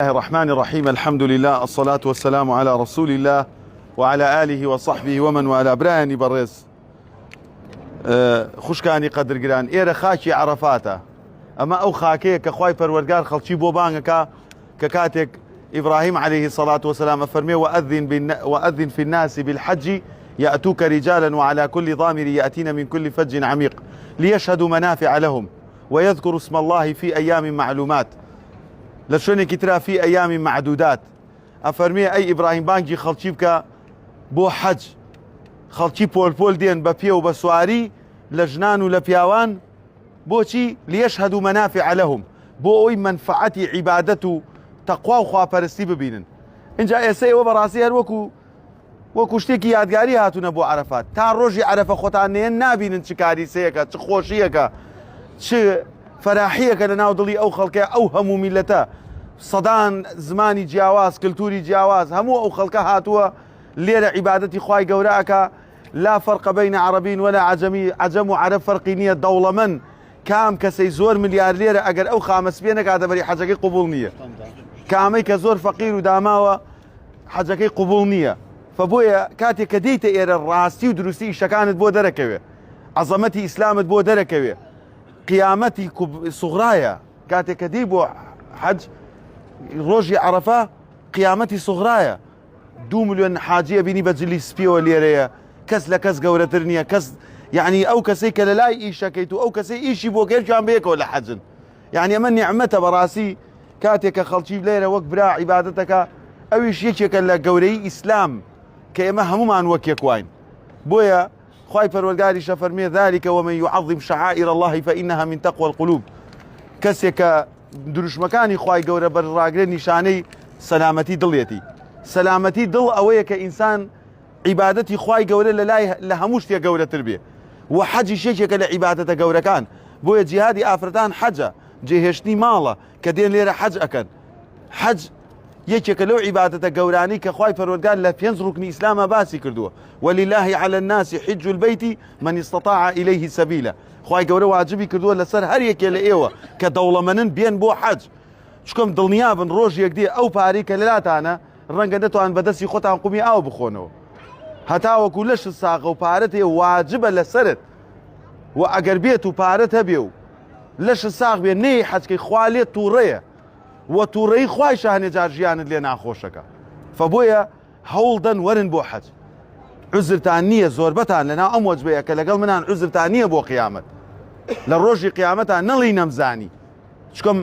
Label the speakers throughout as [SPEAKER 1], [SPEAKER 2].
[SPEAKER 1] الرحمن الرحیم الحمد لله الصلاة والسلام على رسول الله وعلى آله وصحبه ومن والاه برایانی بەڕێز خوشکانی قەدرگران ئێرە خاکی عەرەفاتە ئەمە ئەو خاکەیە کە خوای پەروەردگار خەڵکی بۆ بانگەکە کە کاتێک ئیبراهیم عليه الصلاة والسلام ئەفەرمێ وأذن, وأذن في الناس بالحج يأتوك رجالا وعلى كل ضامر يأتين من كل فج عميق ليشهدوا منافع لهم ويذكروا اسم الله في أيام معلومات لە شوێنێکی ترا فی ایام معدودات ئەفەرمێ ئەی ئیبراهیم بانگی خەڵکی بکە بۆ حەج خەڵکی پۆل پۆل دێن بە پێ و بە سواری لە ژنان و لە پیاوان بۆچی لیشهدوا منافع لهم بۆ ئەوی مەنفعەتی عیبادەت و تەقوا و خواپەرستی ببینن اینجا ئێستا ئێوە بەڕاستی هەر وەکو وەکو شتێکی یادگاری هاتوونە بۆ عەرەفات تا ڕۆژی عەرەفە خۆتان نێن نابینن چ کاریسەیەکە چ خۆشیەکە چ فەراحیەکە لە ناو دڵی ئەو خەڵکە ئەو هەموو میلەتە سەدان زمانی جیاواز کللتوری جیاواز هەموو ئەو خەڵکە هاتووە لێرە عیبادەتی خوای گەورە ئەکا لا فرق بین عربین ولا عجمی عجم و عرب فەرقی نییە دەوڵەمەند کام کەسەی زۆر ملیارلێرە ئەگەر ئەو خامە سپیە نەکاتە بەری حەجەکەی قبوڵ نییە کامەی کە زۆر فەقیر و داماوە حەجەکەی قبوڵ نییە فە بۆیە کاتێک کە دێیتە ئێرە ڕاستی و دروستی ئیشەکانت بۆ دەرەکەوێ عەزەمەتی ئیسلامت بۆ دەرەکەوێ قیامەتی سوغرایە کاتێک کە دێی بۆ حەج ڕۆژی عەرەفە قیامەتی سوغرایە دو ملیۆن حاجیە بینی بە جلی سپیەوە لێرەیە کەس لە کەس گەورەتر نییە کەس یعنی ئەو کەسەی کە لە لای ئیشەکەیت و ئەو کەسەی ئیشی بۆ گەرجان بەیەکەوە لە حەجن یعنی ئەمە نیعمەتە بەڕاستی کاتێک کە خەڵکی لێرە وەک برا عیبادەتەکە ئەویش یەکێکە لە گەورەی ئیسلام کە ئێمە هەمومان وەک یەک واین بۆیە خوای پەروەردگاریش ئەفەرمێ ذلك ومن يعظم شعائر الله فإنها من تقوى القلوب کەسێک کە دروشمەکانی خوای گەورە بەرز ڕاگرێت نیشانەی سەلامەتی دڵیەتی سەلامەتی دڵ ئەوەیە کە ئینسان عیبادەتی خوای گەورە لە لای لە هەموو شتێک گەورەتر بێ و حەجیش یەکێکە لە عیبادەتە گەورەکان بۆیە جیهادی ئافرەتان حەجە جێهێشتنی ماڵە کە دێن لێرە حەج ئەکەن حەج یەکێکە لەو عیبادەتە گەورانەی کە خوای پەروەردگار لە پێنج ڕوکنی ئیسلاما باسی کردووە ولله علی الناس حج البيت من استطاع الیه سبیلا خوای گەورە واجبی کردووە لەسەر هەر یەکێ لە ئێوە کە دەوڵەمەنن بێن بۆ حەج چکم دڵنیابن ڕۆژێک دێ ئەو پارەی کە لەلاتانە ڕەنگە نەتوان بەدەستی خۆتان قومی ئاو بخۆنەوە هەتاوەکو لەشت ساغە و پارەت هەیە واجبە لەسەرت و ئەگەر بێت و پارەت هەبێ و لەشت ساغ بێ نەیەی حەجکەی خوا لێت تووڕەیە و تووڕەیی خوایشە هەنێ جار ژیانت لێ ناخۆشەکە فە بۆیە هەوڵ دەن وەرن بۆ حەج عوزرتان نییە زۆربەتان لەناو ئەم وەجبەیە کە لەگەڵ منان عوزرتان نییە بۆ قیامەت لە ڕۆژی قیامەتان نەڵی نەمزانی چکم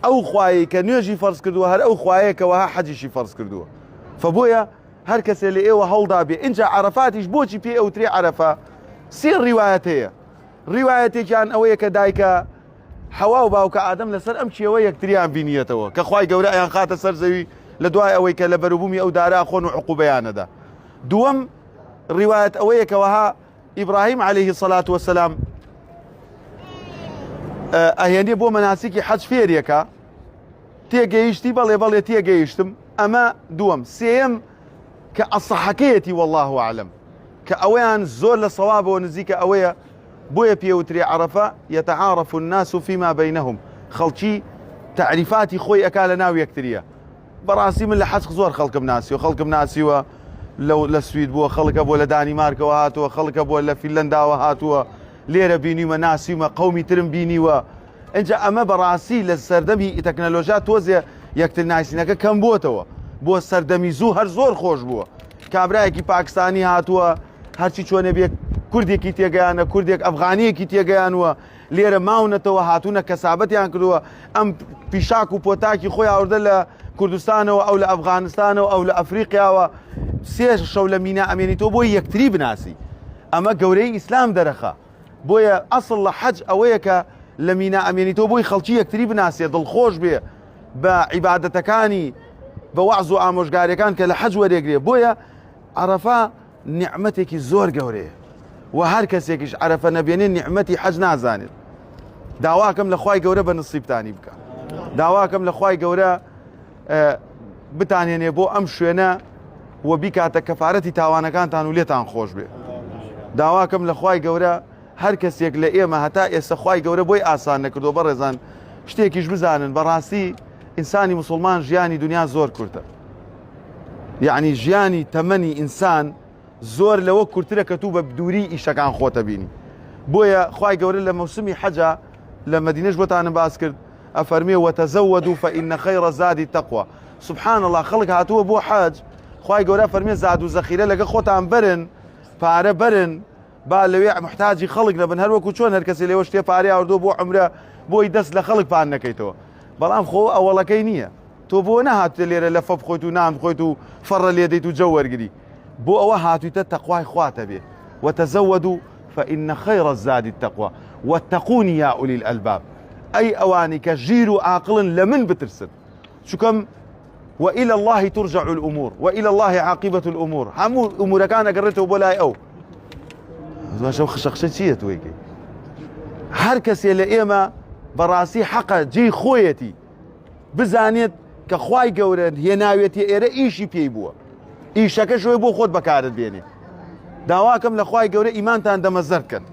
[SPEAKER 1] ئەو خوایەی کە نوێژی فەرز کردووە هەر ئەو خوایە کە وەها حەجیشی فەرز کردووە فە بۆیە هەر کەسێ لە ئێوە هەوڵدا بێ ئینجا عەرەفاتیش بۆچی پێ ئەوترێ عەرەفە سێ ڕیوایەت هەیە ڕیوایەتێکیان ئەوەیە کە دایکە حەوا و باوکە ئادەم لەسەر ئەم کێوە یەکتریان بینیەتەوە کە خوای گەورە ئەیان خاتە سەر زەوی لە دوای ئەوەی کە لە بەروبوومی ئەو دارە خۆن و عقوبەیانەدا دووەم ڕیوایەت ئەوەیە کەوەها ئیبراهیم عەلەیهی سەلات وەسەلام ئەهێنێ بۆ مەناسیکی حەج فێریەکە تێگەیشتی بەڵێ بەڵێ تێگەیشتم ئەمە دووەم سێیەم کە ئەسەحەکەیەتی والله أعلم کە ئەوەیان زۆر لە سەوابەوە نزیکە ئەوەیە بۆیە پێوترێ عەرەفە يتعارف الناس فيما بينهم خەڵکی تەعریفاتی خۆی ئەکا لە ناو یەکتریە بەڕاستی من لە حەج زۆر خەڵکم ناسیوە خەڵکم ناسیوە لەو لە سوید بووە خەڵکە بۆ لە دانیمارکەوە هاتووە خەڵکە بۆ لە فیلەنداوە هاتووە لێرە بینیومە ناسیومە قەومی ترم بینیوە ئینجا ئەمە بەڕاستی لە سەردەمی تەکنەلۆژیا تۆزێ یەکتر ناسینەکە کەم بووەتەوە بۆ سەردەمی زوو هەر زۆر خۆش بووە کابرایەکی پاکستانی هاتووە هەرچی چۆنێ بێ کوردێکی تێگەیانە کوردێک ئەفغانیەکی تێگەیانوە لێرە ماونەتەوە هاتوونە کەسابەتیان کردووە ئەم پیشاک و پۆتاکی خۆی ئاوردە لە کوردستانەوە ئەو لە ئەفغانستانەوە ئەو لە ئەفریقیاوە سێ شەو لە مینا ئەمێنیتەوە بۆی یەکتری بناسی ئەمە گەورەی ئیسلام دەرەخە بۆیە ئەسڵ لە حەج ئەوەیە کە لە مینا ئەمێنیتەوە بۆی خەڵکی یەکتری بناسێ دڵخۆش بێ بە عیبادەتەکانی بە وەعز و ئامۆژگاریەکان کە لە حەج وەرێگرێ بۆیە عەرەفە نیعمەتێکی زۆر گەورەیە و هەر کەسێکیش عەرەفە نەبێنێ نیعمەتی حەج نازانێت داواکەم لە خوای گەورە بە نسیبتانی بکە داواکەم لە خوای گەورە بتانێنێ بۆ ئەم شوێنە و بیکاتە کەفارەتی تاوانەکانتان و لێتان خۆش بێ داواکەم لە خوای گەورە هەر کەسێک لە ئێمە هەتا ئێستا خوای گەورە بۆی ئاسان نەکردو بەڕێزان شتێکیش بزانن بەڕاستی. ئینسانی مسلمان ژیانی دنیا زۆر کورتە یعنی ژیانی تەمەنی ئینسان زۆر لەوە کورترە کە تو بە دووری ئیشەکان خۆتە بینی بۆیە خوای گەورە لە مەوسمی حەجا لە مەدینەش بۆتانم باس کرد ئەفەرمێ وتزودوا فإن خير الزاد التقوى سبحان الله خەڵک هاتووە بۆ حەج خوای گەورە فەرمێ زاد و زەخیرە لەگە خۆتان بەرن پارە بەرن با لەوێ محتاجی خەڵک نەبن هەر وەکو چۆن هەر کەسێ لێوە شتێ پارەی ئاوردووە بۆ عومرە بۆی دەست لە خەڵک پان نەکەیتەوە بەڵام خۆ ئەوەڵەکەی نییە تۆ بۆ نەهاتوویتە لێرە لەفە بخۆیت و نان بخۆیت و فەڕە لێدەیت و جەو وەرگری بۆ ئەوە هاتوویتە تەقوای خواتە بێ وتزودوا فإن خير الزاد التقوى واتقون يا أولي الألباب ئەی ئەوانی کە ژیر و عاقڵن لە من بترسن چونکەم وإلى الله ترجع الأمور وإلى الله عاقبة الأمور هەموو ئومورەکان ئەگەڕێتەوە بۆ لای ئەو باشە خشەخشە چییە توێکەی هەر کەسێ لە ئێمە بەڕاستی حەقە جێی خۆیەتی بزانێت کە خوای گەورە هێناوێتی ئێرە ئیشی پێی بووە ئیشەکە شوێ بۆ خۆت بەکارت بێنێ داواکەم لە خوای گەورە ئیمانتان دەمە زەرد کەن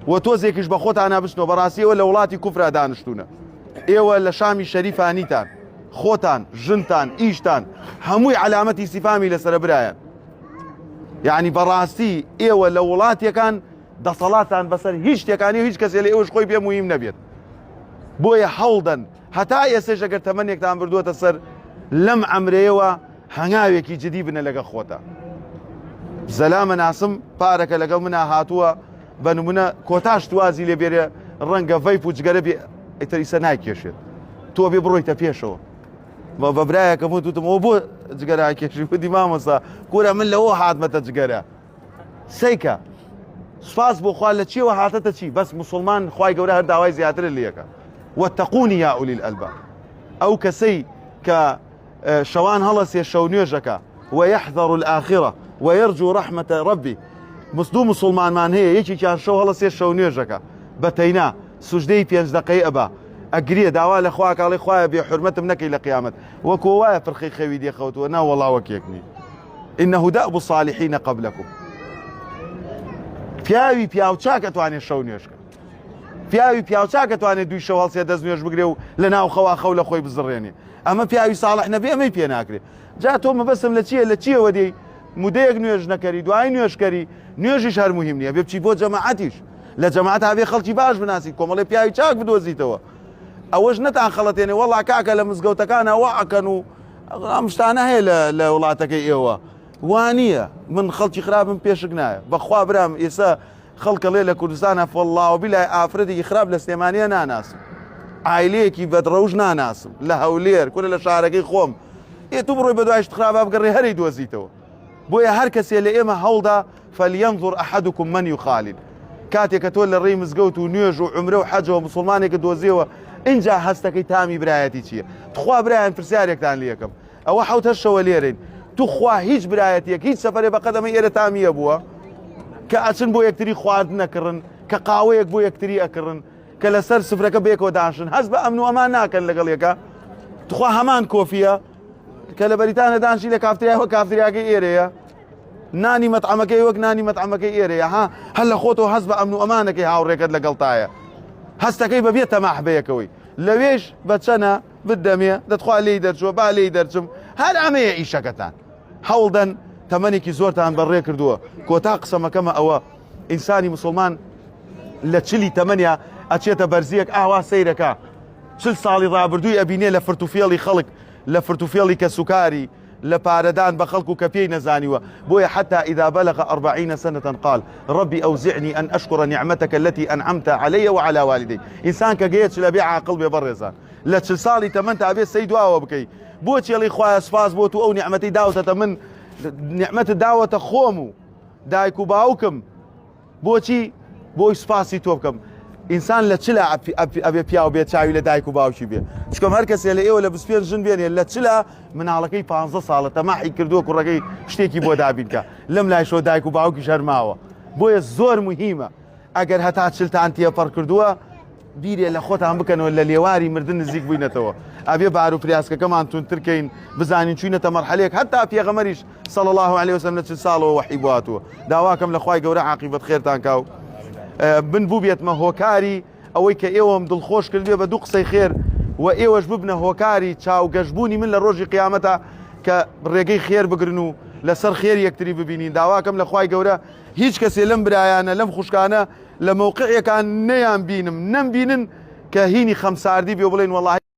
[SPEAKER 1] و تۆزێکیش بە خۆتانە بچنەوە بەڕاستیەوە لە وڵاتی کوفرا دانیشتونە ئێوە لە شامی شەریفانیتان خۆتان ژنتان ئیشتان هەمووی عەلامەتی سیفامی لەسرە برایان یعنی بەڕاستی ئێوە لە وڵاتیەکان دەسەڵاتان بەسەر هیچ شتێکانی و هیچ کەسێ لە ئێوەش خۆی پێ موهیم نەبێت بۆیە هەوڵدەن هەتا ئێسێش ئەگەر تەمەنێکتان بردووەتە سەر لەم ئەمرەیەوە هەنگاوێکی جدی بنە لەگە خۆتە زەلامە ناسم پارەکە لەگەڵ منا هاتووە بە نمونە کۆتاش توازی لێ بێرێ ڕەنگە ڤەیپ و جگەرە بێ ئیتر ئیسە ناکێشێت تۆ بێ بڕۆیتە پێشەوە بە بە برایەکەم وت وتم ئەوە بۆ جگەرە کێشی وتی مامۆستا کورە من لەوە هاتمەتە جگەرە سەیکە سوپاس بۆ خوا لە چیەوە هاتەتە چی بەس مسلمان خوای گەورە هەر داوای زیاتر لەکە واتقون یا أولي الألباب ئەو کەسەی کە شەوان هەڵەسێ شەو نوێژەکە ويحذر الآخرة ويرجو رحمة ربه دوو مسلمانمان هەیە یەکێکیان شەو هەڵەسێ شەو نوێژەکە بە تەینا سوژدەی پێنج دقەی ئەبا ئەگریە داوا لە خوا کاڵی خوایە بێ حرمەتم نەکەی لە قیامەت وەکۆ وایە پرخەی خەوی دێ خەوتووە نا وەڵا وەک یەک نی إنه دأب الصالحين قبلكم پیاوی پیاو چاک ئەتوانێ شەو نوێژکە پیاوی پیاو چاک ئەتوانێ دوی شەو هەڵسێ دەست نوێژ بگرێ و لە ناو خەوا خەو لە خۆی بزڕێنێ ئەمە پیاوی ساڵح نەبێ ئەمەی پێ ناکرێ جا تۆ مەبەستم لە چییە لە چییەوە دێی مودەیەک نوێژ نەکەری دوای نوێژکەری نوێژیش هەر مهم نییە بێ بچی بۆ جەماعەتیش لە جەماعەت هەبێ خەڵکی باش بناسی کۆمەڵی پیاوی چاک بدۆزیتەوە ئەوەش نەتان خەڵەتێنێ وەڵا کاکە لە مزگەوتەکانە وا ئەکەن و ئەم شتانە هەیە لە وڵاتەکەی ئێوە وانە من خەڵکی خراپم پێشک نایە بەخوا برام ئێستا خەڵکەڵێ لە کوردستانە فەڵڵاوە بیلای ئافرەتێکی خراپ لە سلێمانیە ناناسم عایلەیەکی بەدڕەوش ناناسم لە هەولێر کورە لە شارەکەی خۆم ئێ تو بڕۆی بەدوای شت خراپا بگەڕێ هەرەی دۆزیتەوە بۆیە هەر کەسێ لە ئێمە هەوڵدا فلینظر احدکم من یخالل کاتێک کە تۆ لە ڕێی مزگەوت و نوێژ و عومرە و حەجەوە مسلمانێکت دۆزیەوە ئینجا هەستەکەی تامی برایەتی چییە تخوا برایان پرسیارێکتان لەکەم ئەوە حوتە شەوە لێرین توخوا هیچ برایەتیەک هیچ سەفەرێ بە قەدەمە ئێرە تامیە بووە کە ئەچن بۆ یەکتری خواردن ئەکڕن کە قاوەیەک بۆ یەکتری ئەکڕن کە لەسەر سفرەکە بێکەوە داشن هەست بە ئەمن و ئەمان ناکەن لەگەڵ یەکە تخوا هەمان کۆفیە کە لە بەریتانە دانشی لە کافتریاوە کافتریاکەی ئێرەیە نانی مەتعەمەکەی وەک نانی مەتعەمەکەی ئێرەیە ها هەر لە خۆتەوە هەست بە ئەمن و ئەمانەکەی هاوڕێکەت لەگەڵتایە هەستەکەی بەبێ تەماح بەیەکەوەی لەوێش بە چەنە بدەمێ دەتخوا لێی دەرچووە با لێی دەرچم هەر ئەمەیە ئیشەکەتان هەوڵدەن تەمەنێکی زۆرتان بەڕێ کردووە کۆتا قسەمەکەمە ئەوە ئینسانی مسلمان لە چلی تەمەنیا ئەچێتە بەرزیەک ئاوا سەیرەکە چل ساڵی ڕابردووی ئەبینێ لە فرتوفێڵی خەڵک لە فرتوفێڵی کەسوکاری لە پارەدان بە خەڵک و کە پێی نەزانیوە بۆیە حتى إذا بلغ أربعين سنة قال ربي أوزعني أن أشكر نعمتك التي أنعمت علي وعلى والدي ئینسان کە گەیە چل ئەبێ عاقڵ بێ بەڕێزان لە چل ساڵی تەمەنتا ئەبێ سەی دواوە بکەی بۆچی ئەڵێی خوایە سوپاس بۆ تو ئەو نیعمەتەی داوتەتە من نیعمەتت داوەتە خۆم و دایک و باوکم بۆچی بۆی سوپاسی تۆ بکەم ئینسان لە چلا ئەبێ پیاو بێ چاوی لە دایک و باوکی بێ چکەم هەر کەسێ لە ئێوە لە 25 ژن بێنێ لە چلا مناڵەکەی 15 ساڵە تەماحی کردووە کوڕەکەی شتێکی بۆ دابینکە لەم لایشەوە دایک و باوکی شەرماوە بۆیە زۆر مهمە ئەگەر هەتا چلتان تێپەڕ کردووە بیرێ لە خۆتان بکەنەوە لە لێواری مردن نزیک بووینەتەوە ئەبێ بار و پریاسکەکەمان توندتر کەین بزانین چوینەتە مەرحەلێک هەتا پێغەمەریش صلی الله علیه وسلم لە چل ساڵەوە وەحی بۆ هاتووە داواکەم لە خوای گەورە عاقیبەت خێرتان کا و من بووبێتمە هۆکاری ئەوەی کە ئێوەم دڵخۆش کردبێ بە دوو قسەی خێر. و ئێوەش ببنە هۆکاری چاوگەشبوونی من لە ڕۆژی قیامەتە کە ڕێگەی خێر بگرن و لەسەر خێر یەکتری ببینین. داواکەم لە خوای گەورە هیچ کەسێ لەم برایانە لەم خوشکانە لە مەوقعێکان نەیان بینم نەم بینن کە هینی خەمساردی بێ و بڵێن وەڵاهی.